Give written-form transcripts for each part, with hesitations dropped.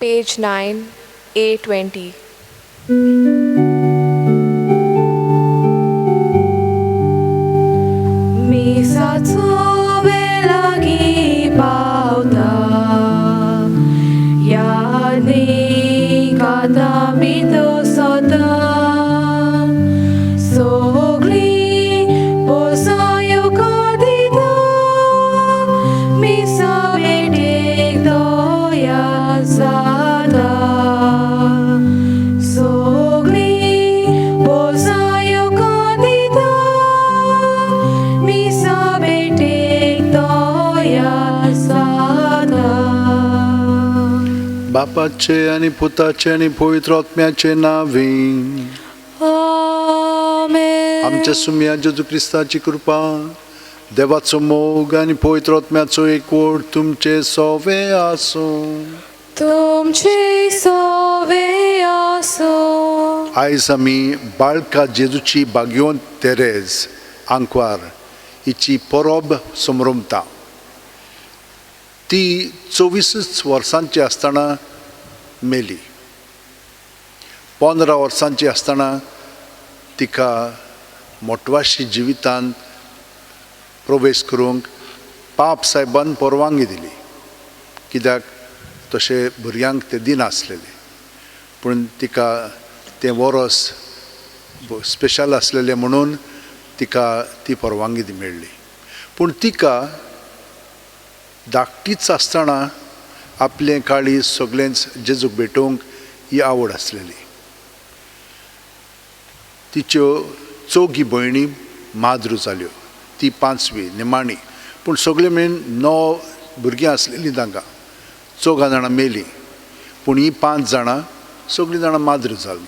Page 9, A20. मिसाचो वेळ लागीं पावता, यादीक आतां भितर सरता. सगळीं बोल्सां येवकार दिता, मिसा भेटेक तयार जाता. सगळीं बोल्सां येवकार दिता, मिसा भेटेक तयार जाता. बापाचे आनी पुताचे आनी पवित्र आत्म्याचे नांवे. आमेन. आमच्या सुम्या जेजू क्रिस्ताची कृपा, देवाचो मोग आनी पवित्र आत्म्याचो एकवट तुमचे सोवे आसूं. तुमचे सोवे आसूं. आयज आमी बाळका जेजूची भाग्यवंत तेरेज आंकवार हिची परब समरमता. ती 24 वर्सांची आसतना मेली. 15 वर्सांची आसतना तिका मोटवाशी जिवितांत प्रवेश करूंक पाप सायबान परवानगी दिली, कित्याक तशें भुरग्यांक ते दिनासलेले. पूण तिका तें वरस स्पेशल आसलेलें म्हणून तिका ती परवानगी मेळ्ळी. पूण तिका धाकटीच आसतना आपलें काळीज सगळेंच जेजूक भेटोवंक ही आवड आसलेली. तिच्यो चवगी भयणी माद्रू जाल्यो, ती पांचवी निमाणी. पूण सगळे मेळून 9 भुरगीं आसलेलीं तांकां. 4 जाणां मेलीं, पूण हीं 5 जाणां सगळीं जाणां माद्रू जालीं.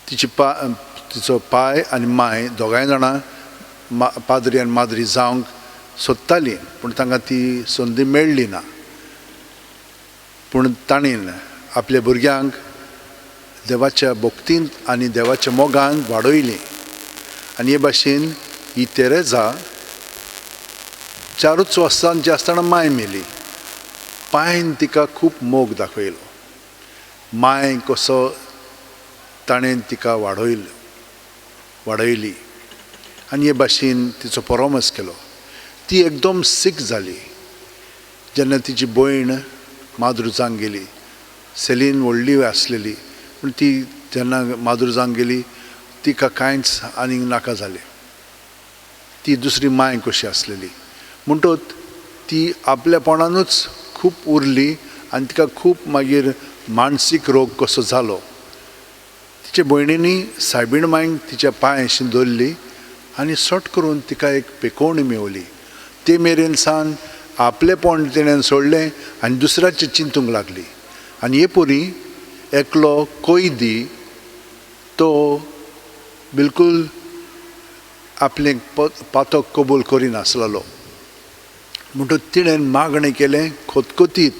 तिचो पाय आनी माय दोगांय जाणां पाद्री आनी माद्री जावंक सोदतालीं, पूण तांकां ती संदी मेळ्ळी ना. पूण ताणें आपल्या भुरग्यांक देवाच्या भक्तींत आनी देवाच्या मोगान वाडयलीं. आनी हे भाशेन ही तेरेजा 4 वर्सांची आसतना माय मेली. पायन तिका खूब मोग दाखयलो. माय कसो ताणें तिका वाडयली आनी हे भाशेन तिचो परामर्श केलो. ती एकदम सीक जाली. जेन्ना तिची भयण माद्रुजांक गेली, सेलीन व्हडली आसलेली, पूण ती जेन्ना माद्रुजांक गेली तिका कांयच आनीक नाका जालें. ती दुसरी माय कशी आसलेली म्हणटोच ती आपल्यापणानूच खूब उरली आनी तिका खूब मागीर मानसीक रोग कसो जालो. तिच्या भयणींनी सायबीण मांयक तिच्या पांय अशी दवरली आनी सट करून तिका एक पेकोवणी मेवली. ते मेरेन सान आपलेपण तिणें सोडलें आनी दुसऱ्याचें चिंतूंक लागली. आनी हे परी एकलो कैदी तो बिलकूल आपलें पातक कबूल करिनासलेलो. म्हणटकच तिणें मागणें केलें खोतखोतीत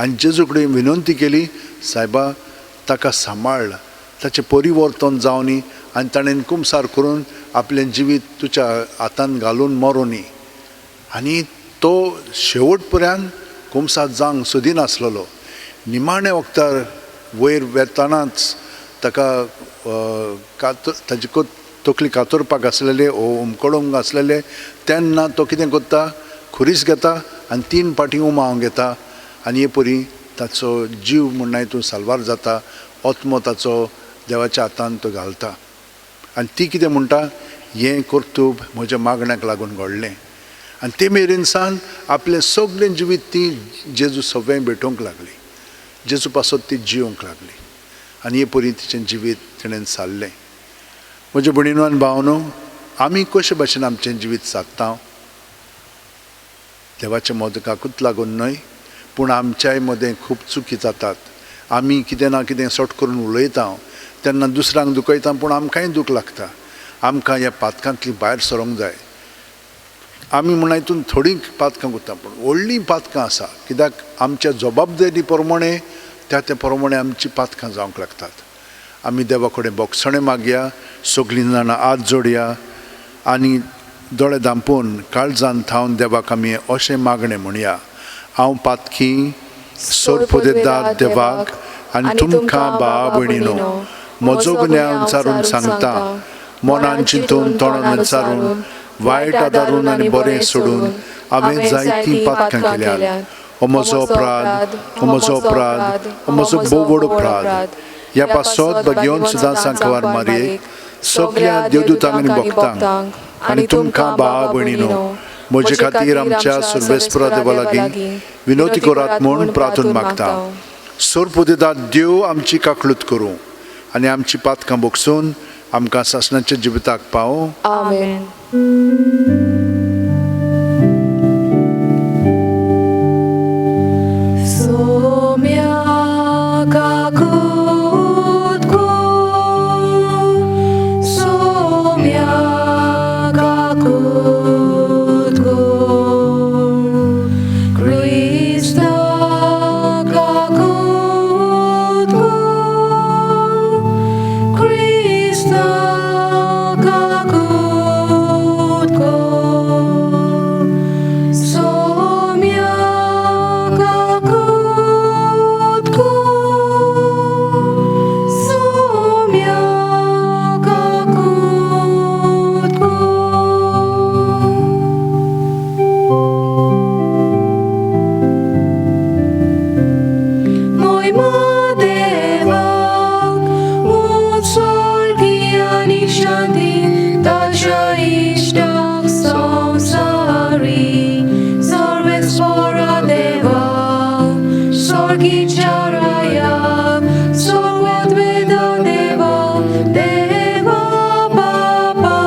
आनी जेजू कडेन विनंती केली, सायबा ताका सांबाळ, ताचें परिवर्तन जावनी आनी ताणें कुमसार करून आपलें जिवीत तुज्या हातान घालून मरोनी. आनी तो शेवट पर्यंत कुमसार जावंक सोदिनासलेलो. निमाणे वखदार वयर वेतानाच ताका ताजी तकली कातरपाक आसलेले ओ उमकळोवंक आसलेले. तेन्ना तो कितें करता, खुरीस घेता आनी 3 फाटीं उमाव घेता आनी हे परी ताचो जीव म्हणना तूं साल्वार जाता, आत्मो ताचो देवाच्या हातान तो घालता. आनी ती कितें म्हणटा, हें कर्तुब म्हज्या मागण्याक लागून घडलें. आनी ते मेरेन सान आपलें सगळें जिवीत ती जेजू सगळें भेटोवंक लागली, जेजू पासत ती जियोंक लागली आनी हे परी तिचें जिवीत तिणें सारलें. म्हज्या भयणीनो आनी भावनो, आमी कशे भाशेन आमचें जिवीत सादता? देवाच्या मोदकाकूच लागून न्हय, पूण आमच्याय मदें खूब चुकी जातात. आमी कितें ना कितें सट करून उलयता तेन्ना दुसऱ्यांक दुखयता, पूण आमकांय दूख लागता. आमकां ह्या पातकांतली भायर सरोंक जाय. आमी म्हणा हितून थोडीं पातकां करता, पूण व्हडलीं पातकां आसा, कित्याक आमच्या जबाबदारी प्रमाणे त्या त्या प्रमाणे आमची पातकां जावंक लागतात. आमी देवा कडेन बोगसणें मागया, सगळीं जाणां हात जोडया आनी दोळे धांपून काळजान थावन देवाक आमी अशें मागणें म्हणया, हांव पातकी, सोरपोदेदाद देवाक आनी तुमकां भावा भयणीनो म्हजो गुन्यांव विचारून सांगता, मनान चिंतून तोंडान विचारून वायट आदारून आनी बरें सोडून हांवें जायतीं पातकां केल्यात. हो म्हजो अपराध, हो म्हजो अपराध, हो म्हजो भोव व्हड अपराध. ह्या पासत भगेवन सुद्दां सांकवार मारयेक सगल्या देवदूतांक आनी भक्तांक आनी तुमकां भावा भयणीनो म्हजे खातीर आमच्या सर्वेस्परा देवा लागीं विनोती करात म्हूण प्रार्थून मागता. सोरपोदेदाद देव आमची काकळूत करूं आनी आमची पातकां भोगसून आमकां सासणाच्या जिविताक पावूं. आमेन. सोम्या काकूत कर, सोम्या काकूत कर, क्रिस्ता काकूत कर, क्रिस्ता काकूत कर, सोम्या काकूत कर, सोम्या काकूत कर. मोयमा देवाक उत्सर्गी आनी शांती ताच्या इश्टाक संवसारी सर्वेस्परा देवा स्वर्गीच्या रायाक सर्वद्वेदा देवा देवा बापा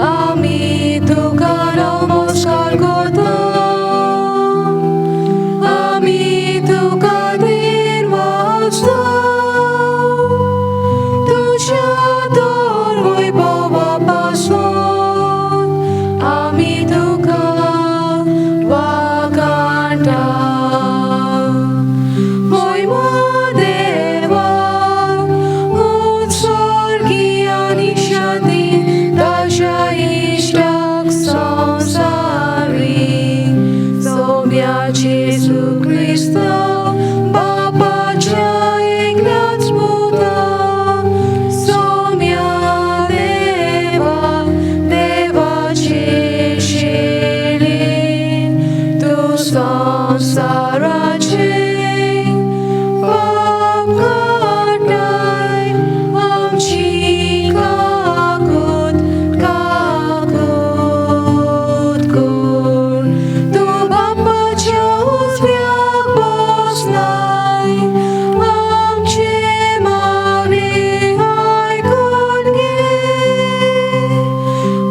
आमी तुका नमस्कार करता, आमी तुका धीर वाजता, तुज्या तर वैभवा पासून आमी तुका वाखाणटा. मोयमा देवाक उत्सर्गी आनी शांती ताच्या इश्टाक संवसारी सोम्या जेजू क्रिस्ता बापाच्या एकल्याच पुता सोम्या देवा देवाचे शेली तूं संवसाराचे पाप काडटाय आमची काकूत काकूत कर. तूं बापाच्या उजव्याक बसलाय, आमचे मागणें आयकून घे.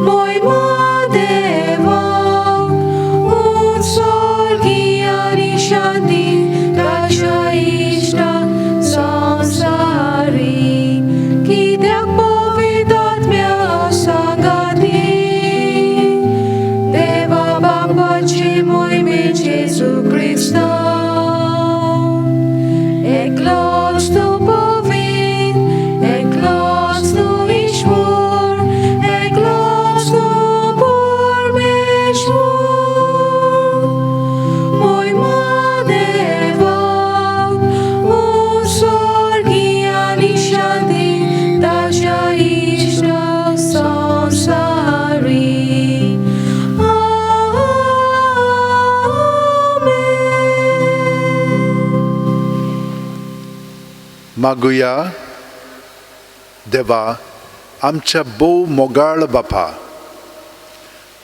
मोयमा देवाक उत्सर्गी आनी शांती ताच्या इश्टाक संवसारी कित्याक पवित्र आत्म्या सांगाती देवा बापाचे मोयमे जेजू क्रिस्ता एकलोच तूं पवित्र, एकलोच तूं ईश्वर, एकलोच तूं परमेश्वर. मोयमा देवाक उत्सर्गी आनी शांती ताच्या इश्टाक संवसारी. आमेन. मागुया. देवा आमच्या भोव मोगाळ बापा,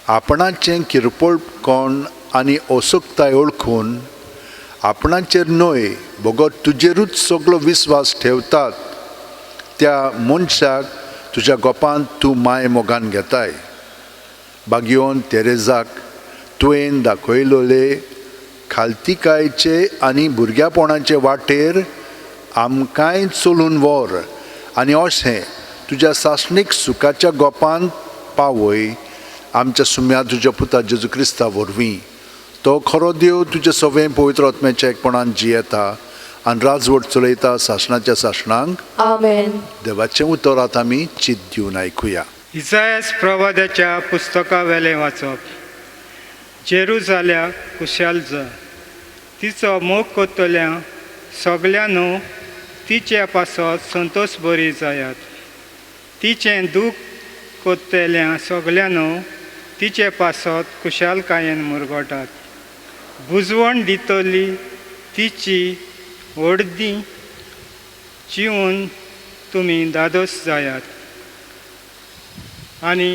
आपणाचें किरपोळकोण आनी असुकताय वळखून आपणाचेर न्हय बगर तुजेरूच सगलो विस्वास ठेवतात त्या मनशाक तुज्या गोपांत तूं माय मोगान घेताय. बागयोन तेरेजाक तुवें दाखयलोले खालतिकायचे आनी भुरग्यापणाचे वाटेर आमकांय चलून व्हर आनी अशें तुज्या सासणीक सुखाच्या गोपांत पावय आमच्या सुम्या तुज्या पुता जेजू क्रिस्ता वरवीं. तो खरो देव तुज्या सवें पवित्र आत्म्याच्या एकपणान जियेता आनी राजवट चलयता सासणाच्या सासणांक. आमेन. देवाचें उतर आतां आमी चित दिवन आयकुया. इजायास प्रवादाच्या पुस्तका वेलें वाचप. जेरुजाल्या कुशाल जा, तिचो मोग करतल्या सगळ्यांनो तिचे पासत संतोष बरी जायात. तिचें दूख करतल्या सगळ्यांनो तिचे पासत खुशालकायेन मुरगोटात. बुजवण दितली तिची व्हडदी जिवन तुमी दादोस जायात आनी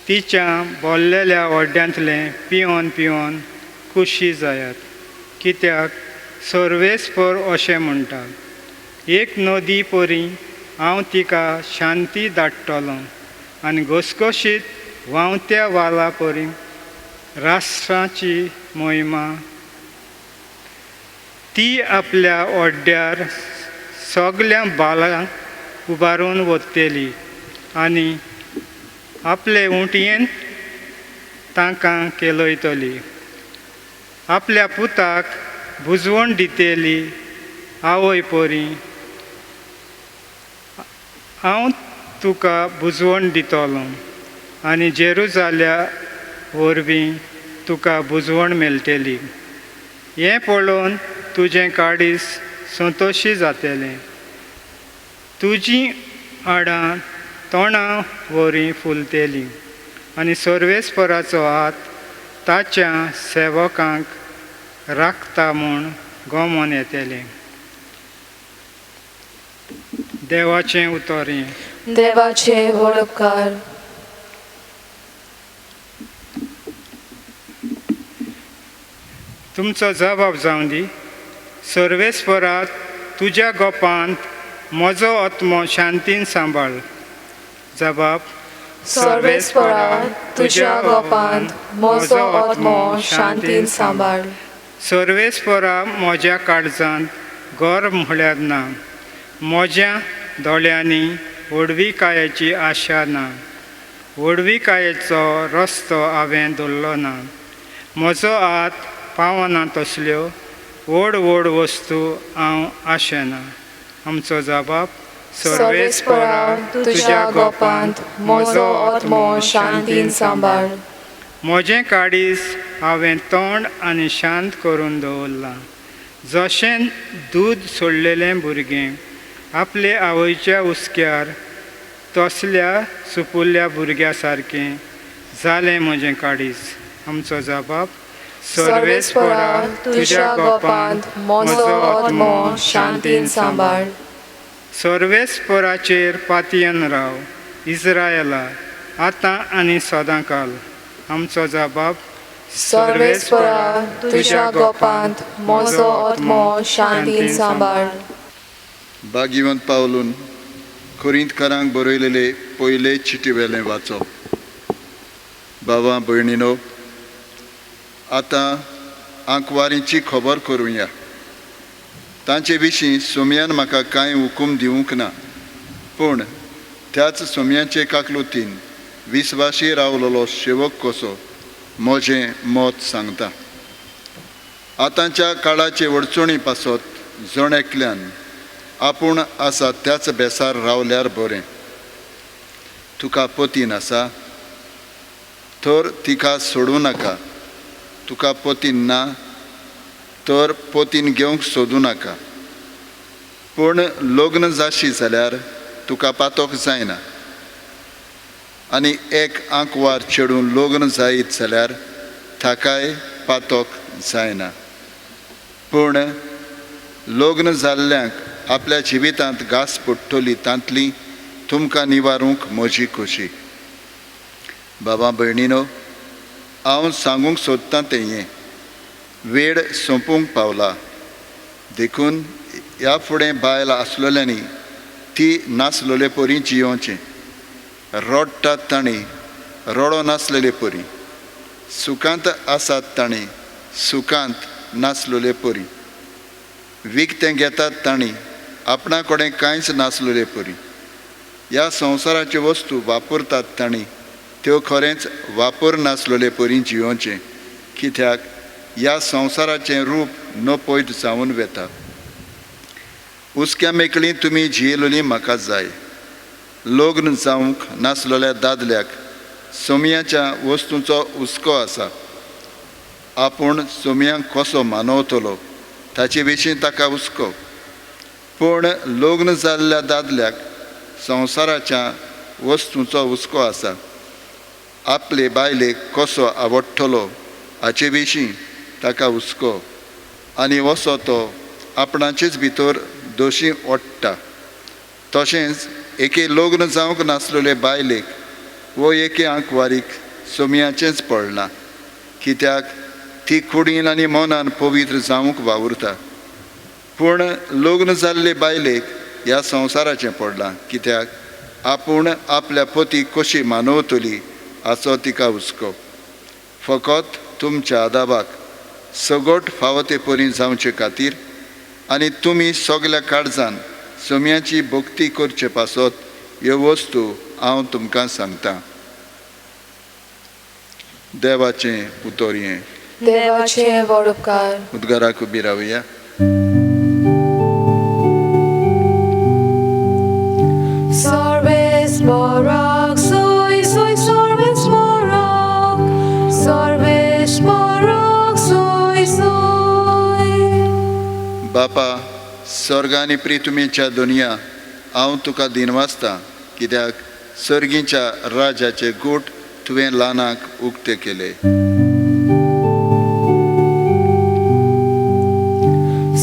तिच्या बोल्लेल्या व्हड्ड्यांतलें पिवन पिवन खुशी जायात. कित्याक सर्वेस्पर अशें म्हणटा, एक नदी परी हांव तिका शांती धाडटलो आनी घसघशीत व्हांवत्या वाला परी राष्ट्राची मोहिमा ती आपल्या ओड्ड्यार सगल्या बालांक उबारून वतली आनी आपले उंटयेन तांकां केलयतली. आपल्या पुताक बुजवण दितली आवय परी हांव तुका बुजवण दितलो आनी जेरुजाल्या वरवीं तुका बुजवण मेळटली. हें पळोवन तुजें काडीस संतोशी जातलें. तुजीं आडां तोंडा वरी फुलतलीं आनी सर्वेस्पराचो हात ताच्या सेवकांक राखता म्हूण गमोन येतलें. देवाचें उतर हें. देवाचे व्हड उपकार. तुमचो जबाब जावं दी. सर्वेस्परा तुज्या गोपांत म्हजो आत्मो शांतीन सांबाळ. जबाब. सर्वेस्परा तुज्या गोपांत म्हजो आत्मो शांतीन सांबाळ. सर्वेस्परा म्हज्या काळजांत घर म्हळ्यार ना, म्हज्या दोळ्यांनी व्हडविकायेची आशा ना, व्हडविकायेचो रस्तो हांवें धरलो ना, म्हजो हात पावना तसल्यो व्हड व्हड वस्तू हांव आशेना. आमचो जबाब. सर्वेस्परा तुज्या गोपांत म्हजो आत्मो शांतीन सांबाळ. म्हजें काडीस हांवें तोंड आनी शांत करून दवरलां. जशें दूद सोडलेलें भुरगें आपले आवयच्या हुस्क्यार तसल्या सुपुल्ल्या भुरग्या सारकें जालें म्हजें काडीस. आमचो जबाब. सर्वेस्परा तुज्या गोपांत म्हजो आत्मो शांतीन सांबाळ. सर्वेस्पराचेर पातयेन राव इस्रायला, आतां आनी सदांकाल. आमचो जबाब. सर्वेस्परा तुज्या गोपांत म्हजो आत्मो शांतीन सांबाळ. भाग्यवंत पावलून कोरिंतकारांक बरयलेले पयले चिटी वेलें वाचप. बाबा भयणीनो, आतां आंकवारींची खबर करुया. तांचे विशीं सोम्यान म्हाका कांय हुकूम दिवंक ना, पूण त्याच सोम्याचे काकलुतीन विस्वाशी रावलेलो सेवक कसो म्हजें मत सांगता. आतांच्या काळाचे अडचणी पासत जण एकल्यान आपूण आसा त्याच बेसार रावल्यार बरें. तुका पतीन आसा तर तिका सोडूं नाका, तुका पतीन ना तर पतीन घेवंक सोदूं नाका. पूण लग्न जाशी जाल्यार तुका पातोक जायना, आनी एक आंकवार चेडूं लग्न जायत जाल्यार ताकाय पातोक जायना. पूण लग्न जाल्ल्यांक आपल्या जिवितांत घास पडटली तांतली तुमकां निवारूंक म्हजी खोशी. बाबा भयणीनो, हांव सांगूंक सोदतां तें हें, वेळ सोंपूंक पावला. देखून ह्या फुडें बायल आसलेल्यांनी ती नासलेले परी जियोवचें. रडटात तांणी रडो नासलेले परी, सुखांत आसात तांणी सुखांत नासलेले परी, विकतें घेतात तांणी आपणा कडेन कांयच नासलेले परी. ह्या संवसाराच्यो वस्तू वापरतात तांणी त्यो खरेंच वापर नासलेले परी जियोवचें, कित्याक ह्या संवसाराचें रूप नपयत जावन वता. हुस्क्या मेकळी तुमी जियेलोली म्हाका जाय. लग्न जावंक नासलेल्या दादल्याक सोम्याच्या वस्तूंचो हुस्को आसा, आपूण सोमयांक कसो मानवतलो ताचे विशीं ताका हुस्को. पूण लग्न जाल्ल्या दादल्याक संवसाराच्या वस्तूंचो हुस्को आसा. आपले बायलेक कसो आवडटलो हाचे विशीं ताका हुस्को आनी वसो तो आपणाचेच भितर दोशी ओडटा. तशेंच एके लग्न जावंक नासलेले बायलेक वो एके आंकवारीक सोमयाचेंच पडलां, कित्याक ती कुडीन आनी मनान पवित्र जावंक वावुरता. पूण लग्न जाल्ले बायलेक ह्या संवसाराचें पडलां, कित्याक आपूण आपल्या पतीक कशी मानवतली हाचो तिका हुस्को. फकत तुमच्या आदाबाक सगट फावो ते परी जावचे खातीर आनी तुमी सगल्या काळजान सोम्याची भक्ती करचे पासत ह्यो वस्तू हांव तुमकां सांगता. देवाचें उतर हें. देवाचे व्हड उपकार. उद्गाराक उबी रावया. Sorbes morak, soy soy sorbes morak, sorbes morak, soy soy. बापा स्वर्ग आनी प्रितुमीच्या दुनिया हांव तुका दिनवासता, कित्याक सर्गीच्या राजाचे गूट तुवें ल्हानाक उक्ते केले.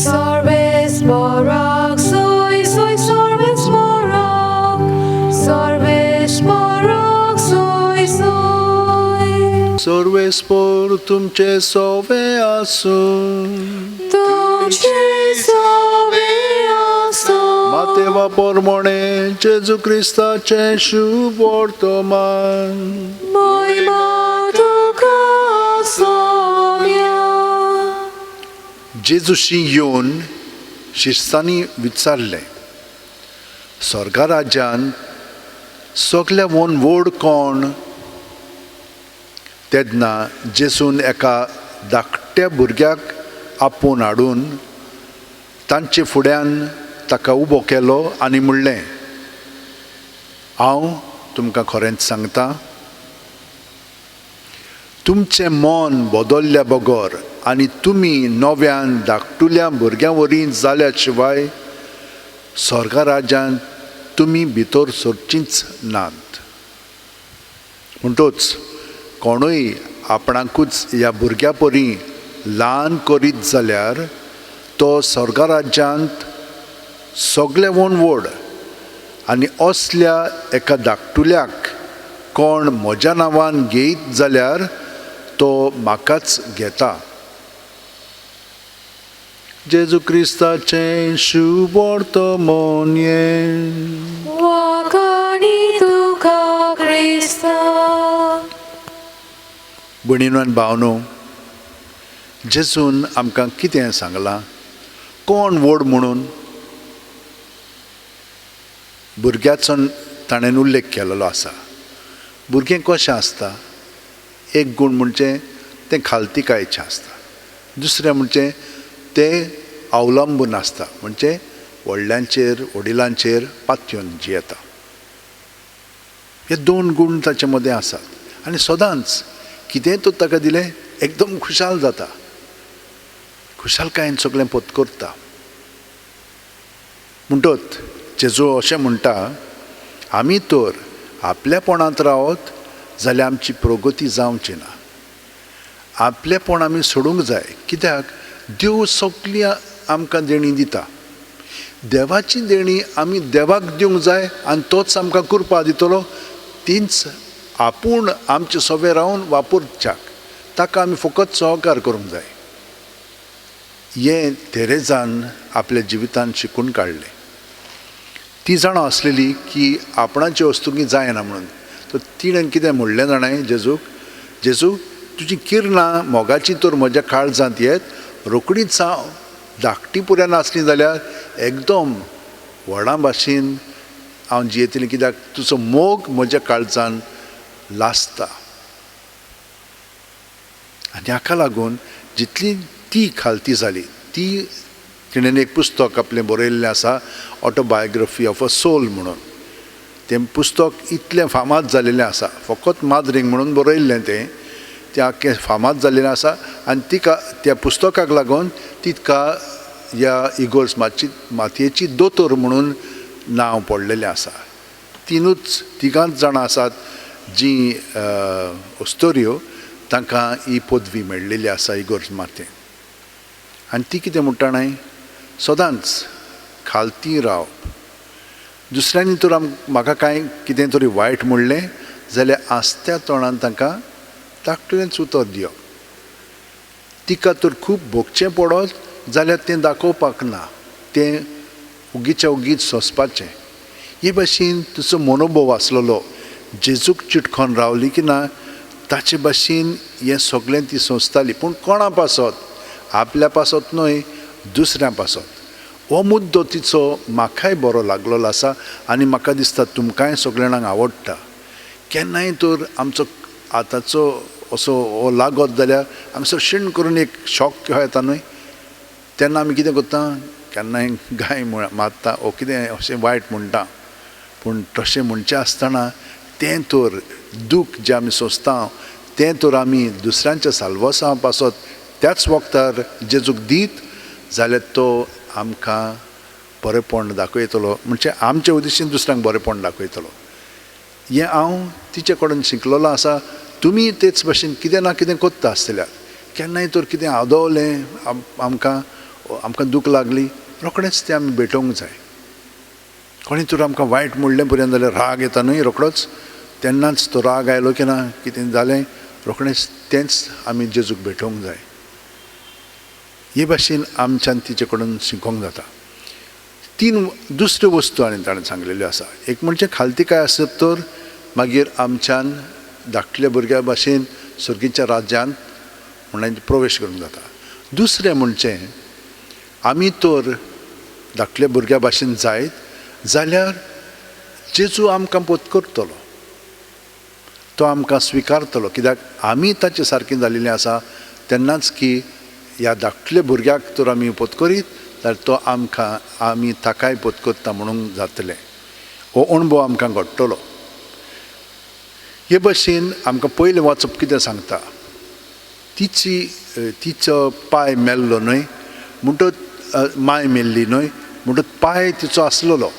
Sorbes morak, soy soy sorbes morak, sorbes morak, soy soy. सर्वेस्पोर तुमचे सोवे आसूं. तुमचे सोवे आसूं. मातेवा पोरमोणे जेजू क्रिस्ताचें शुभ वर्तमान. मोहिमा तुका सोम्या. जेजूशी येवन शिस्तांनी विचारलें, स्वर्गा राज्यान सगल्या वोन व्हड कोण? तेन्ना जेजून एका धाकट्या भुरग्याक आपोवन हाडून तांचे फुड्यान ताका उबो केलो आनी म्हणलें, हांव तुमकां खरेंच सांगता, तुमचें मन बदल्ल्या बगर आनी तुमी नव्यान धाकटुल्या भुरग्यां वरी जाल्या शिवाय स्वर्गा राज्यांत तुमी भितर सरचींच नात. म्हणटूच कोणूय आपणाकूच ह्या भुरग्यां परी ल्हान करीत जाल्यार तो स्वर्गा राज्यांत सगळे वोन व्हड, आनी असल्या एका धाकटुल्याक कोण म्हज्या नांवान घेयत जाल्यार तो म्हाकाच घेता. जेजू क्रिस्ताचें शुभ वर्तमान हें. वाखाणी तुका क्रिस्ता. भयणीनो आनी भावनो, जेजून आमकां कितें सांगलां? कोण व्हड म्हणून भुरग्याचो ताणें उल्लेख केलेलो आसा. भुरगें कशें आसता? एक गूण म्हणजे तें खालतिकायेचें आसता, दुसरें म्हणजे तें अवलंबून आसता, म्हणजे व्हडल्यांचेर वडिलांचेर पातयेवन जियेता. हे दोन गूण ताचे मदें आसात आनी सदांच कितेंय तूं ताका दिलें एकदम खुशाल जाता, खुशालकायेन सगळें पोत करता. म्हणटत जेजू अशें म्हणटा, आमी तर आपल्यापणांत रावत जाल्यार आमची प्रगती जावची ना. आपलेपण आमी सोडूंक जाय, कित्याक देव सगळी आमकां देणी दिता. देवाची देणी आमी देवाक दिवंक जाय आनी तोच आमकां कृपा दितलो. तीच आपूण आमचे सोबे रावन वापरच्याक ताका आमी फकत सहकार करूंक जाय. हें तेरेजान आपल्या जिवितान शिकून काडलें. ती जाणा आसलेली की आपणाचे वस्तुकी जायना म्हणून, तर तिणें कितें म्हणलें जाणां जेजूक, जेजू तुजी किरणां मोगाची तर म्हज्या काळजांत येत, रोकडीच हांव धाकटी पुऱ्यान आसली जाल्यार एकदम व्हडा भाशेन हांव जियेतलें, कित्याक तुजो मोग म्हज्या काळजान लासता. आनी हाका लागून जितली ती खालती जाली, ती तिणें एक पुस्तक आपलें बरयल्लें आसा, ऑटोबायोग्राफी ऑफ अ सोल म्हणून. तें पुस्तक इतलें फामाद जालेलें आसा, फकत माद्रींग म्हणून बरयल्लें तें. तें आख्खें फामाद जाल्लें आसा आनी तिका त्या पुस्तकाक लागून तिका ह्या इगोर्ज मातयेची दोतोर म्हणून नांव पडलेलें आसा. तिनूच तिगांच जाणां आसात जी अस्तोऱ्यो तांकां ही पदवी मेळ्ळेली आसा इगोर्ज मातयेन. आनी ती कितें म्हणटा न्हय, सदांच खालती रावप. दुसऱ्यांनी तर म्हाका कांय कितें तरी वायट म्हणलें जाल्यार आस्त्या तोंडान तांकां धाकटुलेंच उतर दिवप. तिका तर खूब भोगचें पडत जाल्यार तें दाखोवपाक ना, तें उगीच्या उगीच सोंसपाचें. हे भाशेन तुजो मनोभव आसलेलो जेजूक चिटकोन रावली की ना ताचे भाशेन हें सगळें ती सोंसताली. पूण कोणा पासत, आपल्या पासत न्हय, दुसऱ्या पासत. हो मुद्दो तिचो म्हाकाय बरो लागलेलो आसा आनी म्हाका दिसता तुमकांय सगळ्यांक आवडटा. केन्नाय तर आमचो आतांचो असो हो लागत जाल्यार हांगसर शीण करून एक शॉक येता न्हय, तेन्ना आमी कितें करता, केन्नाय गाय मारता ओ कितें अशें वायट म्हणटा. पूण तशें म्हणचें आसतना तें तर दूख जें आमी सोंसता तें तर आमी दुसऱ्यांच्या साल्वासां पासत त्याच वखदार जेजूक दीत जाल्यार तो आमकां बरेंपण दाखयतलो, म्हणजे आमचे उद्देशीन दुसऱ्यांक बरेंपण दाखयतलो. हें हांव तिचे कडेन शिकलेलो आसा. तुमी तेच भाशेन कितें ना कितें करता आसतल्यार केन्नाय तर कितें आदवलें आमकां आमकां दूख लागली रोखडेंच तें आमी भेटोवंक जाय. कोणी तर आमकां वायट म्हणलें पर्यंत जाल्यार राग येता न्हय रोखडोच, तेन्नाच तो राग आयलो की ना कितें जालें रोखडेंच तेंच आमी जेजूक भेटोवंक जाय. हे भाशेन आमच्यान तिचे कडेन शिकोंक जाता. तीन दुसऱ्यो वस्तू आनी ताणें सांगलेल्यो आसा. एक म्हणजे खालती काय आसत तर मागीर आमच्यान धाकटल्या भुरग्या भाशेन सर्गीच्या राज्यांत म्हणून प्रवेश करूंक जाता. दुसरें म्हणजे आमी तर धाकटल्या भुरग्या भाशेन जायत जाल्यार जेजू आमकां पोत करतलो, तो आमकां स्विकारतलो, कित्याक आमी ताचे सारकें जाल्लें आसा. तेन्नाच की ह्या धाकटल्या भुरग्याक तर आमी पोत करीत जाल्यार तो आमकां आमी ताकाय पोत करता म्हणूंक जातलें. हो अणभव आमकां घडटलो. हे भाशेन आमकां पयलें वाचप कितें सांगता, तिची तिचो पांय मेल्लो न्हय म्हणटच माय मेल्ली न्हय म्हणटच पांय तिचो आसलेलो,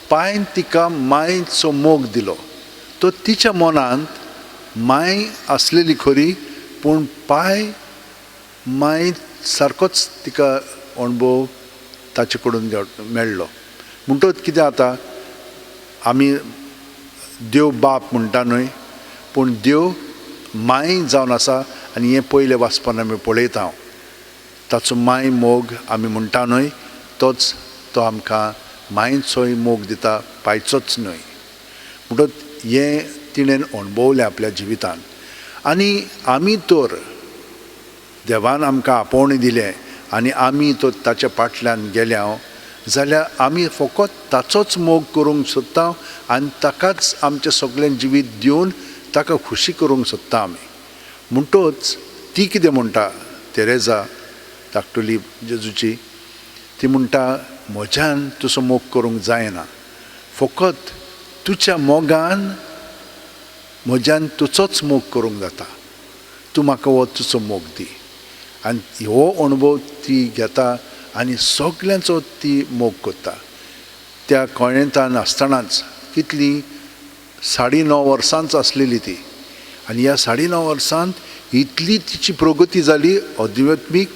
पांयन तिका मायचो मोग दिलो. तो तिच्या मनांत माय आसलेली खरी, पूण पांय माय सारकोच तिका अणभव ताचे कडून मेळ्ळो. म्हणटच कितें जाता, आमी देव बाप म्हणटा न्हय, पूण देव माय जावन आसा आनी हें पयलें वाचपान आमी पळयता. हांव ताचो माय मोग आमी म्हणटा न्हय, तोच तो आमकां मायचोय मोग दिता, पायचोच न्हय. म्हणटच हें तिणें अणभवलें आपल्या जिवितान. आनी आमी तर देवान आमकां आपोवणें दिलें आनी आमी तर ताच्या फाटल्यान गेल्या जाल्यार आमी फकत ताचोच मोग करूंक सोदता आनी ताकाच आमचें सगळें जिवीत दिवन ताका खुशी करूंक सोदता आमी. म्हणटच ती कितें म्हणटा, तेरेजा धाकटुली जेजूची, ती म्हणटा म्हज्यान तुजो मोग करूंक जायना, फकत तुज्या मोगान म्हज्यान तुजोच मोग करूंक जाता, तूं म्हाका हो तुजो मोग दी. आनी हो अणभव ती घेता आनी सगल्यांचो ती मोग करता. त्या कॉन्वेंटान आसतनाच कितली 9.5 वर्सांच आसलेली ती, आनी ह्या 9.5 वर्सांत इतली तिची प्रगती जाली अध्यात्मीक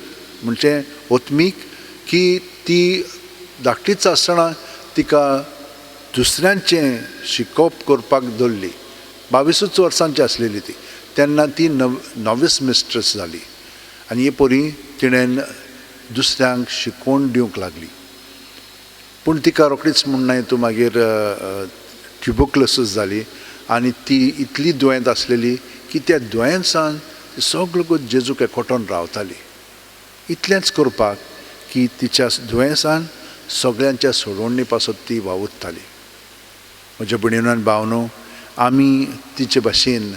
म्हणजे आत्मीक की ती धाकटीच आसतना तिका दुसऱ्यांचें शिकोवप करपाक दवरली. 22 वर्सांची आसलेली ती तेन्ना ती नॉवीस मिस्ट्रस जाली आनी हे परी तिणें दुसऱ्यांक शिकोवन दिवंक लागली. पूण तिका रोखडीच म्हणनाय तूं मागीर ट्युबोक्लोसीस जाली आनी ती इतली दुयेंत आसलेली की त्या दुयेंसान सगळो जेजूक एकवटून रावताली. इतलेंच करपाक की तिच्या दुयेंसान सगळ्यांच्या सोडवणी पासत ती वावुरताली. म्हज्या भयणीन भावनो, आमी तिचे भाशेन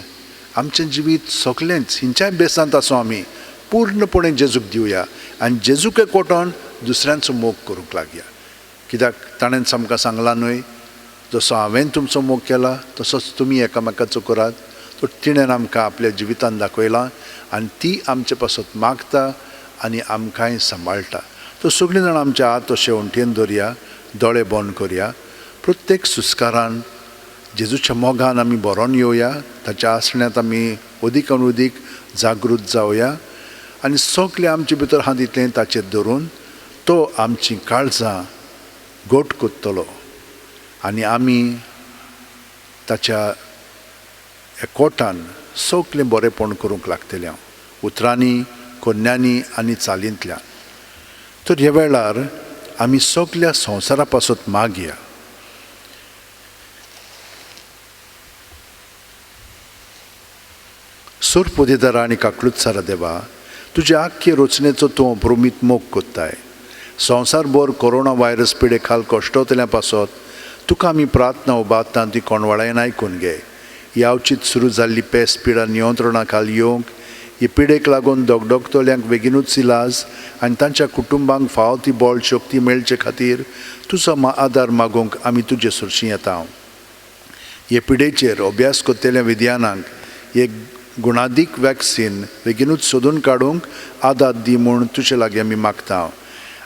आमचें जिवीत सगळेंच हिंच्याय बेसांत आसूं आमी पूर्णपणे जेजूक दिवया आनी जेजूक एकवटून दुसऱ्यांचो मोग करूंक लागया. कित्याक ताणें आमकां सांगलां न्हय, जसो हांवें तुमचो मोग केला तसोच तुमी एकामेकाचो करात, तर तिणें आमकां आपल्या जिवितान दाखयलां आनी ती आमचे पासत मागता आनी आमकांय सांबाळटा. तर सगळीं जाणां आमच्या हात अशे वण्टीन दवरया, दोळे बंद करया. प्रत्येक सुस्कारान जेजूच्या मोगान आमी बरोवन येवया, ताच्या आसण्यांत आमी अदीक आनी अदीक जागृत जावया आनी सगळें आमचे भितर आहा तितलें ताचेर धरून तो आमची काळजां गोट कोत्तलो आनी आमी ताच्या एकवटान सगळें बरेंपण करूंक लागतलें, उतरांनी, कोन्यांनी आनी चालींतल्यान. तर ह्या वेळार आमी सगल्या संवसारा पासत मागया. सोरपोदेदारा आनी काकलुत्सारा देवा, तुज्या आख्खे रचनेचो तूं अप्रुमीत मोग कोत्ताय. संवसारभर कोरोना व्हायरस पिडे खाल कश्टवतल्या पासत तुका आमी प्रार्थना उबारता, ती कोणवाळायन आयकून घे. यावचीत सुरू जाल्ली पेस पिडा नियंत्रणा खाल येवंक, हे पिडेक लागून दगदगतल्यांक बेगीनूच इलाज आनी तांच्या कुटुंबांक फावो ती बळ शक्ती मेळचे खातीर तुजो आदार मागूंक आमी तुजे सरशीं येता. हे पिडेचेर अभ्यास करतल्या विज्ञानांक एक गुणादीक वॅक्सीन बेगीनूच सोदून काडूंक आदार दी म्हूण तुजे लागीं आमी मागता.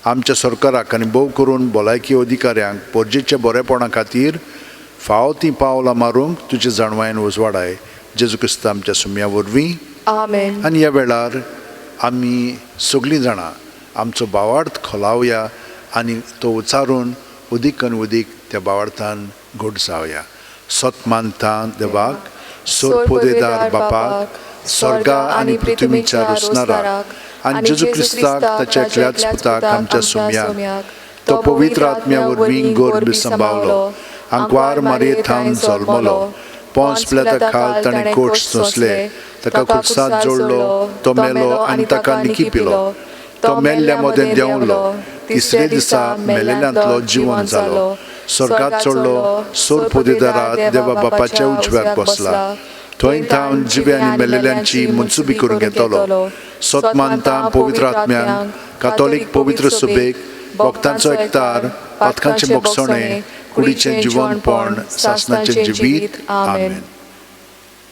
आमच्या सरकाराक आनी भोव करून भलायकी अधिकाऱ्यांक पोरजेच्या बरेपणा खातीर फावो तीं पावलां मारूंक तुजे जाणवायेन उजवाडाय. जेजू क्रिस्त आमच्या सुम्या वरवीं आमेन. आनी ह्या वेळार आमी सगळीं जाणां आमचो भावार्थ खोलावया आनी तो उचारून अदीक आनी अदीक त्या भावार्थान घट जावया. सत मानता देवाक, सोरपोदेदार बापाक, स्वर्गा आनी पृथ्वीच्या रोसणाराक आनी जेजू क्रिस्ताक ताच्या एकल्याच पुताक आमच्या सुम्याक, तो पवित्र आत्म्या वरवीं गर्भ सांबावलो, आंकवार मारये थावन जल्मलो, पोंस पिलाता खाल ताणें कोट सोंसले, ताका खुर्साद जोडलो, तो मेलो आनी ताका निकी पिलो, तो मेल्ल्या मदें देंवलो, तिसरे दिसा मेलेल्यांतलो जिवन जालो, स्वर्गात चडलो, सोरपोदेदारा देवा बापाच्या उजव्याक बसला, थंय थावन जिवे आनी मेलेल्यांची मनसुबी करूंक येतलो. सत मानता पवित्र आत्म्यांक, कातोलीक पवित्र सभेक, भक्तांचो एकतार, पातकांचें बोगसणें, कुडीचें जिवनपण, सासनाचें जिवीत. आमेन.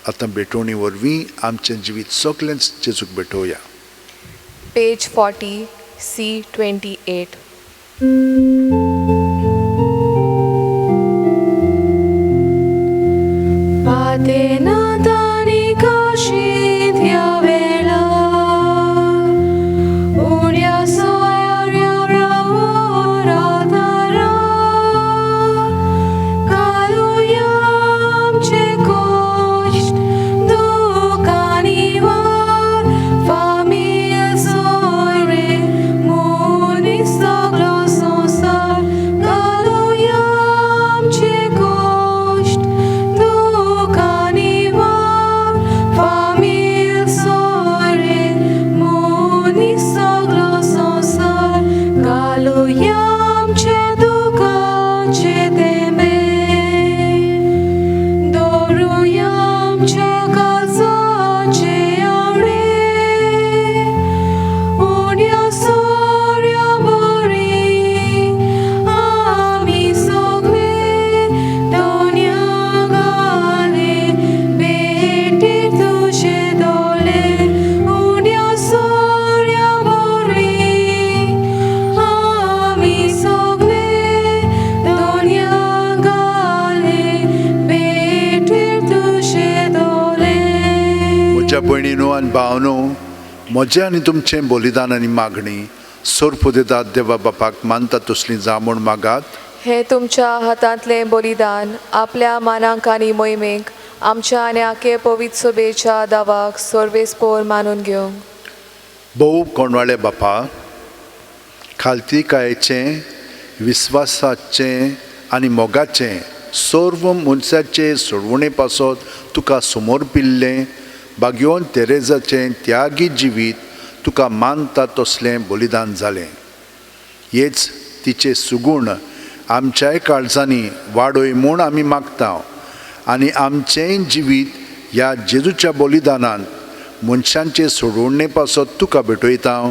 आतां भेटवणी वरवीं आमचें जिवीत सगळेंच जेजूक भेटोवया. पेज 40 C 28. भयणीनो आनी भावनो, म्हजें आनी तुमचें बलिदान आनी मागणी सोरपोदेदार देवा बापाक मानता तसली जा म्हूण मागात. हे तुमच्या हातांतलें बलिदान आपल्या मानांक आनी मोहिमेक आमच्या आनी आखे पवित्र सभेच्या दावाक सर्वेस्पोर मानून घेवंक. भोव कोणवाळे बापा, खालतीकायेचें, विस्वासाचें आनी मोगाचें सर्व मनशाचे सोडवणे पासत तुका समर्पिल्लें बाग्योन तेरेजाचें त्यागी जिवीत तुका मानता तसलें बलिदान जालें. हेच तिचें सुगूण आमच्याय काळजांनी वाडय म्हूण आमी मागता आनी आमचेंय जिवीत ह्या जेजूच्या बलिदानांत मनशांचे सोडवणे पासत तुका भेटयता.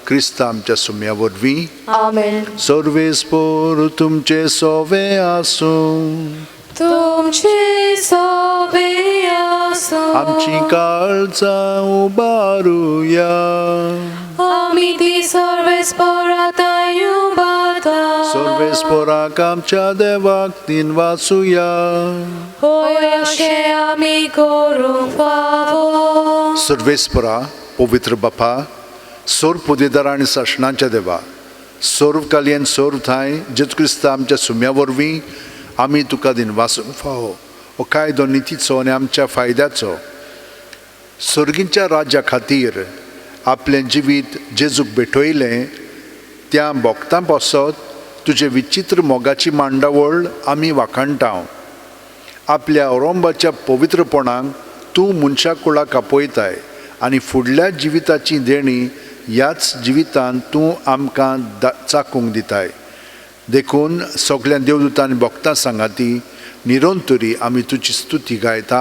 क्रिस्त आमच्या सुम्या वरवीं. आमेन. सर्वेस्पोर तुमचे सोवे आसूं. तुमचे सोवे आसूं. आसो आमची काळजां उबारुया. आमी ती सर्वेस्पराताय उबारता. सर्वेस्पराक आमच्या देवाक दिनवासुया. होय अशें आमी करूंक फावो. सर्वेस्परा, पवित्र बापा, सर्व पुदेदार आनी सासणाच्या देवा, सर्व कालयेन सर्व ठांय जेजू क्रिस्ता आमच्या सुम्या वरवीं आमी तुका दिनवासूंक फावो. हो कायदो नितीचो आनी आमच्या फायद्याचो. सर्गींच्या राज्या खातीर आपलें जिवीत जेजूक भेटयलें त्या भोक्तां पासत तुजे विचित्र मोगाची मांडावळ आमी वाखाणटा. आपल्या औरंबाच्या पवित्रपणाक तूं मनशा कुळाक आपयताय आनी फुडल्या जिविताची देणी ह्याच जिवितांत तूं आमकां चाकूंक दिताय. देखून सगळ्या देवदूतांनी भोक्तां सांगाती निरंतरी आमी तुजी स्तुती गायता.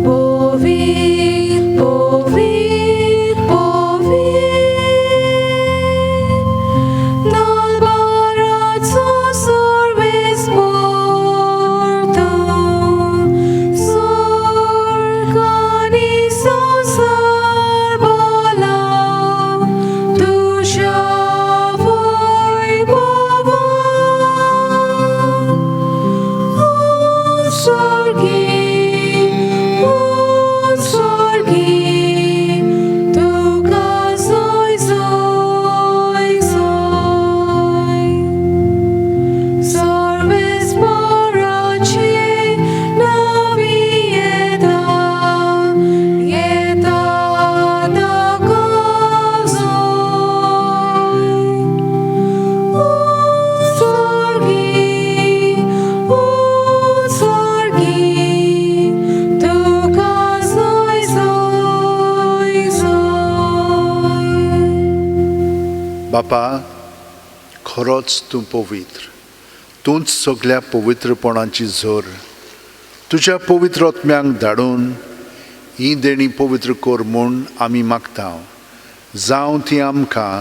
पवित्र पवित्र पवित्र दलबाराचो सर्वेस्पर तूं, स्वर्ग आनी संवसार भरला तुज्या वैभवान. उत्सर्गी उत्सर्गी तुका जय जय जय. सर्वेस्पराचे नांवी येता येता ताका जय. उत्सर्गी उत्सर्गी तुका जय जय जय. बापा, खरोच तूं पवित्र, तूंच सगळ्या पवित्रपणाची झर. तुज्या पवित्र आत्म्यांक धाडून ही देणी पवित्र कर म्हूण आमी मागता. जावं ती आमकां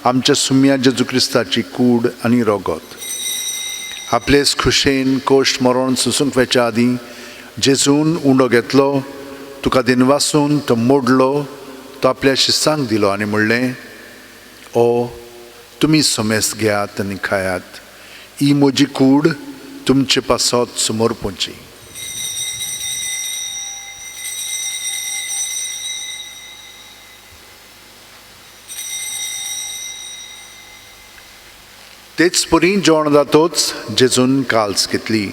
आमच्या सुम्या जेजू क्रिस्ताची कूड आनी रगत. आपलेच खुशेन कोश्ट मरण सोसूंक वचच्या आदीं जेजून उंडो घेतलो, तुका दिनवासून तो मोडलो, तो आपल्या शिसांक दिलो आनी म्हणलें, ओ तुमी समेस घेयात आनी खायात, ही म्हजी कूड तुमचे पासत समर्पणची. तेच परी जेवण जातोच जेजून काल्स घेतली,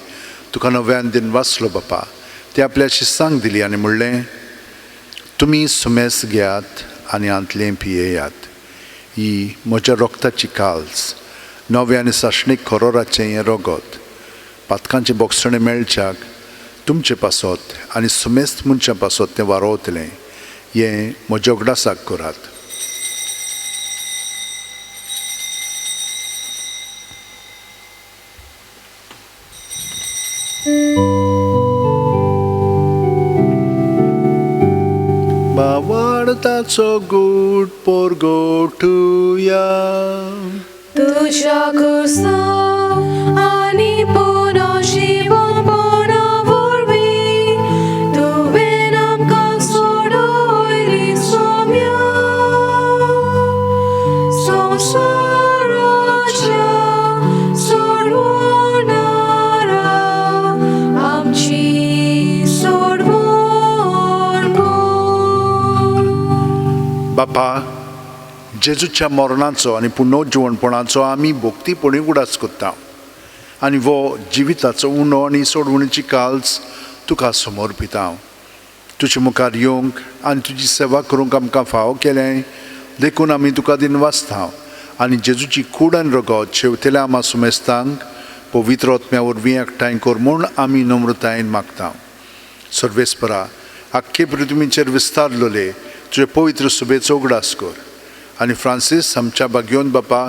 तुका नव्यान दिनवासलो बापा, ते आपल्या शिसांक दिली आनी म्हणलें, तुमी सुमेस घेयात आनी हांतलें पियेयात, ही म्हज्या रोगताची काल्स, नव्या आनी सासणीक खरोराचें हें रगत, पातकांचें बोगसणें मेळच्याक तुमचे पासत आनी सुमेस्त मनशां पासत तें वारोवतलें, हें म्हज्या उगडासाक करात. भावार्थाचो गूट पोरगोटुया. तुज्या कुसा आनी पुनर्जीवनपणा वरवीं तुवें आमकां सोडयली सोम्या. संवसाराच्या सोडवणारा आमची सोडवण कर. बापा, जेजूच्या मरणाचो आनी पुनर्जिवणपणाचो आमी भोक्तीपणी उगडास करता आनी वो जिविताचो उणो आनी सोडवणीची काल्स तुका समर्पिता. तुजे मुखार येवंक आनी तुजी सेवा करूंक आमकां फावो केलें देखून आमी तुका दिनवासता आनी जेजूची कूड आनी रगत शेवतेल्या आमा सुमेस्तांक पवित्र आत्म्या वरवीं एकठांय कर म्हूण आमी नम्रतायेन मागता. सर्वेस्परा, आख्खे पृथ्वीचेर विस्तारलोले तुजे पवित्र सुबेचो उगडास कर आनी फ्रांसीस आमच्या बागयोन बापा,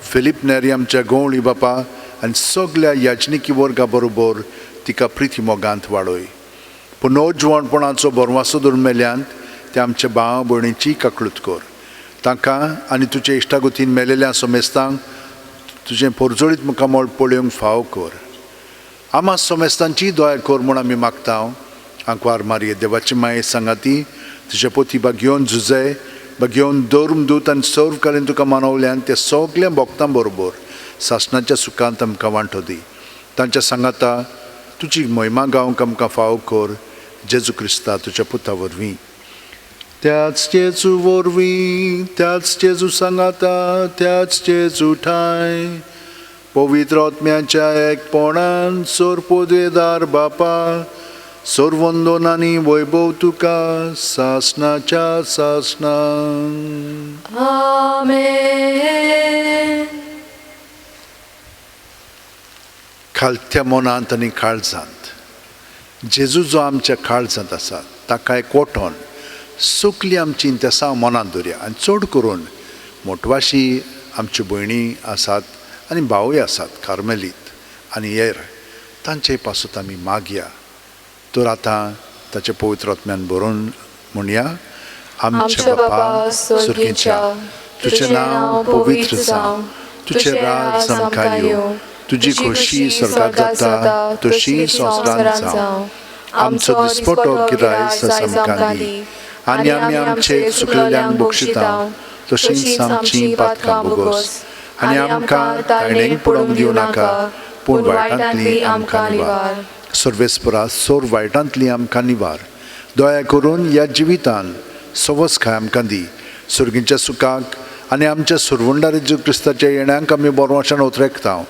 फिलीप नेरी आमच्या गवळी बापा आनी सगल्या याजनिकी वर्गा बरोबर तिका प्रिती मोगांत वाडय. पुनर्जिवणपणाचो बरवासो धरून मेल्यांत ते आमच्या भाव भयणीची काकळूत कर. तांकां आनी तुजे इश्टागतीन मेलेल्या समेस्तांक तुजें पोरजोळीत मुखामळ पळोवंक फाव कर. आमा सोमेस्तांची दया कर म्हूण आमी मागता. आंकवार मारये देवाची माये सांगाती तुजे पोती बागयोवन झुजय बागयोवन धर्म दूत आनी सर्व कालीन तुका मानवल्यान ते सगल्या भक्तां बरोबर सासणाच्या सुखांत आमकां वांटो दी. तांच्या सांगाता तुजी महिमा गावंक आमकां फाव कर, जेजू क्रिस्ता तुज्या पुता वरवीं. त्याच जेजू वरवीं, त्याच जेजू सांगाता, त्याच जेजू ठांय पवित्र आत्म्याच्या एकपणान सोर पोदेदार बापा सोरवंदन आनी वैभव तुका सासणाच्या सासणान. आमेन. खालत्या मनांत आनी काळजांत जेजू जो आमच्या काळजांत आसा ताका एकवटोन सगळीं आमची इंतेसांव मनांत दवरया आनी चड करून मोटवाशी आमच्यो भयणी आसात आनी भावूय आसात कार्मेलीत आनी हेर तांचे पासत आमी मागया. तर आतां ताचे पवित्र आत्म्यान बरोवन म्हणया. आमच्या बापा स्वर्गीच्या, तुजें नांव पवित्र जावं, तुजें राज आमकां येवं, तुजी खोशी स्वर्गात जाता तशी संवसारांत जावं. आमचो दिसपटो गिरायस आमकां दी आनी आमी आमचे चुकलेल्यांक बक्षिता तशींच आमची पातकां भोगोस आनी आमकां ताणेक पडोवंक दिवं नाका पूण वायटांतली आमकां निवार. सर्वेस्परा सोर वायटांतली आमकां निवार. दया करून ह्या जिवितान सवस खाय आमकां दी. सर्गीच्या सुखाक आनी आमच्या सुरवंडार जेजू क्रिस्ताच्या येण्यांक आमी बरवाशान उतरेकता.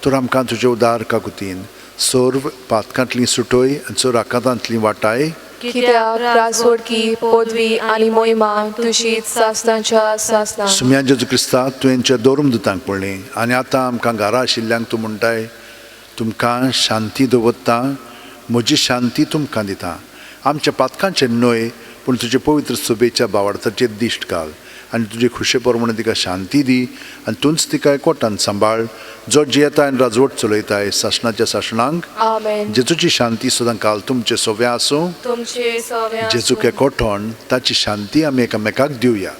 तर आमकां तुजे उदार काकुतीन सर्व पातकांतली सुटय आनी सर्व आकांतांतली वाटाय. कित्याक राजवडकी पदवी आनी मोहिमा तुजीच सासणाच्या सासणाक. सुम्या जेजू क्रिस्ता तुवेंच्या दोरून दुतांक पडली आनी आतां आमकां घरा आशिल्ल्यांक तूं म्हणटाय, तुमकां शांती दवरता, म्हजी शांती तुमकां दिता. आमच्या पातकांचेर न्हय पूण तुजे पवित्र सभेच्या बावडताचेर दिश्ट घाल आनी तुजे खुशे प्रमाणे तिका शांती दी आनी तूंच तिका एकवटान सांबाळ, जो जियेता आनी राजवट चलयताय सासणाच्या सासणांक. आमेन. जेजूची शांती सदां काल तुमचे सोव्या आसूं. तुमचे सव्या आसूं. जेजूक एकवटोन ताची शांती आमी एकामेकाक दिवया.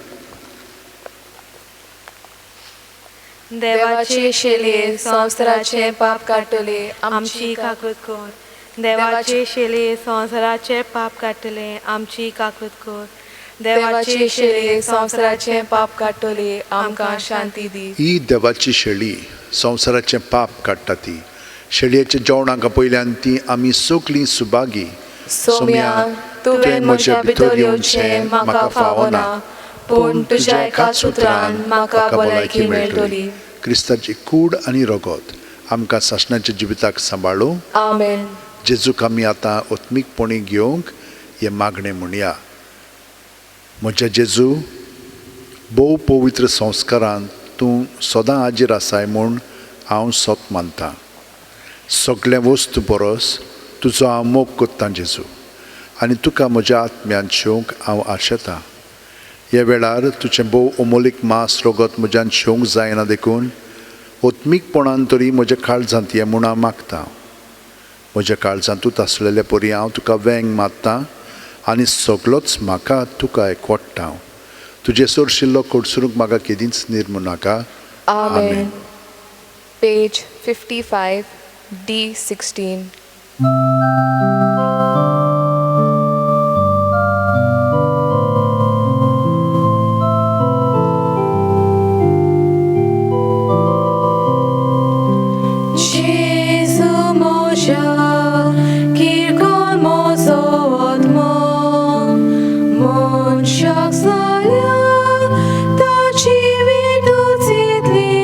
देवाचे शेलये संवसाराचे पाप काडटले आमची काकूत कर. देवाचे शेलये संवसाराचे पाप काडटले आमची काकूत कर. देवाचे शेलये संवसाराचे पाप काडटले आमकां शांती दी. ही देवाची शेळी संवसाराचें पाप काडटा. ती शेळयेच्या जेवणाक पयल्यान ती आमी सगळीं सुभागी. सोम्या, तुवें म्हज्या भितर येवचें म्हाका फावना, पूण तुज्या एकाच उतरान म्हाका भलायकी मेळटली. क्रिस्ताची कूड आनी रगत आमकां सासणाच्या जिविताक सांबाळूं. आमेन. जेजूक आमी आतां आत्मीकपणी घेवंक हें मागणें म्हणया. म्हज्या जेजू, भोव पवित्र संस्कारान तूं सदां हाजीर आसाय म्हूण हांव सत मानतां. सगळ्या वस्तू परस तुजो हांव मोग कोत्तां जेजू, आनी तुका म्हज्या आत्म्यान शेवंक हांव आशेतां. ह्या वेळार तुजें भोव अमोलीक मांस रगत म्हज्यान शेवंक जायना देखून आत्मीकपणान तरी म्हज्या काळजांत हें म्हूण हांव मागतां. म्हज्या काळजांतूच आसलेले परी हांव तुका वेंग मारतां आनी सगळोच म्हाका तुका एकवट्टा. तुजें सोरशिल्लो कडसरूंक म्हाका केदींच निर्मू नाका. आमेन. Page 55, D16. Jesu moja, kirkon mozo otmo, मनशाक जाल्या ताची विटूचेतली,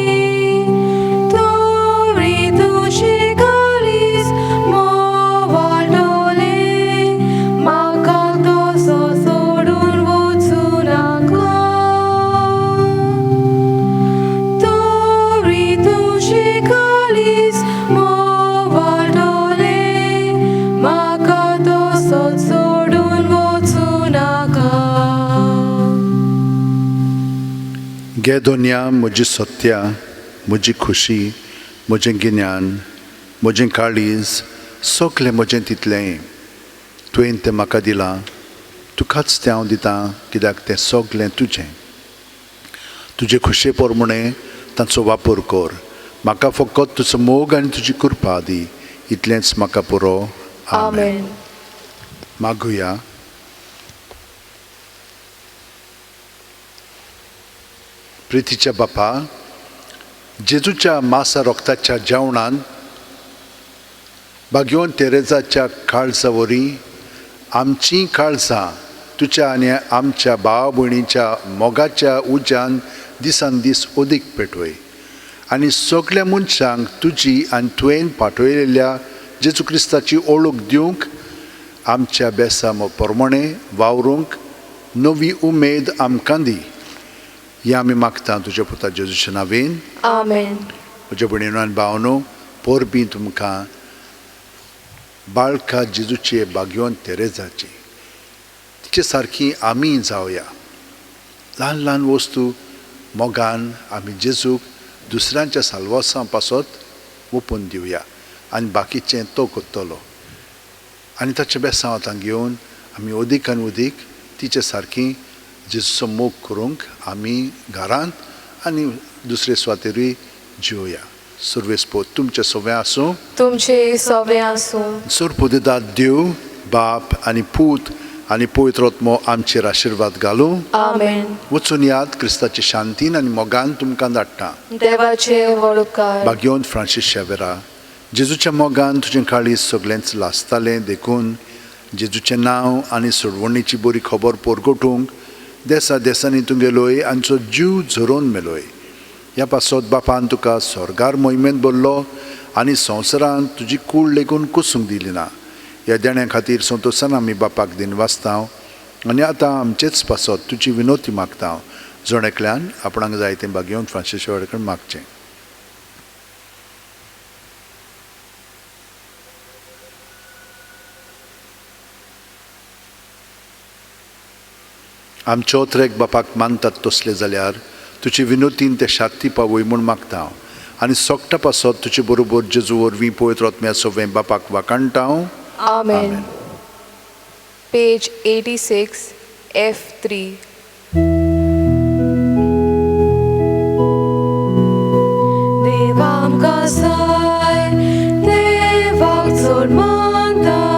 तोरी तुजे काळीज मोवाळटले, म्हाका तसो सोडून वचूं नाका. तोरी तुजे काळीज मोवाळटले, म्हाका तसो सोडून वचूं नाका. गे दोनया म्हजी सत्या, म्हजी खुशी, म्हजें गिन्यान, म्हजें काळीज, सगळें म्हजें तितलें तुवें तें म्हाका दिलां, तुकाच तें हांव दितां, कित्याक तें सगळें तुजें. तुजे खुशे प्रमाणे तांचो वापर कर म्हाका फकत तुजो मोग आनी तुजी कृपा दी, इतलेंच म्हाका पुरो. आमेन. मागुया. प्रितीच्या बापा, जेजूच्या मासा रोगताच्या जेवणान भाग्यवंत तेरेजाच्या काळजा वरी आमचीं काळजां तुज्या आनी आमच्या भाव भयणीच्या मोगाच्या उज्यान दिसान दीस अदीक पेटवय आनी सगल्या मनशांक तुजी आनी तुवें पाठयलेल्या जेजू क्रिस्ताची ओळख दिवंक आमच्या बेसा प्रमाणे वावरूंक नवी उमेद आमकां दी. हें आमी मागता तुज्या पुता जेजूच्या नांवेन. आमेन. म्हज्या भयणीनो आनी भावनो, परबीं तुमकां बाळका जेजूचे भाग्यवंत तेरेजाची. तिचे सारकी आमी जावया. ल्हान ल्हान वस्तू मोगान आमी जेजूक दुसऱ्यांच्या साल्वासां पासत ओपून दिवया आनी बाकीचें तो करतलो. आनी ताचें बेसांव आतां घेवन आमी अदीक आनी अदीक तिचे सारकी जेजूचो मोग करूंक आमी घरांत आनी दुसरे सुवातेरूय जिवया. सर्वेस्पोत तुमचें सगळें आसूं, तुमचे सगळें आसूं. सोरपोदेदाद देव बाप आनी पूत आनी पवित्र आत्मो आमचेर आशिर्वाद घालूं. आमेन. वचून याद क्रिस्ताची शांतीन आनी मोगान तुमकां धाडटा. देवाचे व्हड उपकार. भाग्यवंत फ्रांसीस शेवेरा, जेजूच्या मोगान तुजें काळीज सगळेंच लासतालें, देखून जेजूचें नांव आनी सोडवणीची बरी खबर परगटूंक देसा देसांनी तूं गेलोय आनी तुजो जीव झरोवन मेलोय. ह्या पासत बापान तुका स्वर्गार मोहिमेंत भरलो आनी संवसारांत तुजी कूड लेगून कुसूंक दिली ना. ह्या देण्या खातीर संतोशान आमी बापाक दिनवासता आनी आतां आमचेच पासत तुजी विनोती मागता. जण एकल्यान आपणाक जाय तें भाग्यवंत फ्रांसीस शेवेरा कडेन मागचें. आमचो त्रेक बापाक मानतात तसले जाल्यार तुजे विनोतीन ते शांती पावय म्हूण मागता हांव आनी सोगटा पासत तुजे बरोबर जेजू वरवीं पवित्र आत्म्या सगळें बापाक वाखाणटा हांव. आमेन. Page 86 F3. देवा आमकां साय, देवाक चड मानता.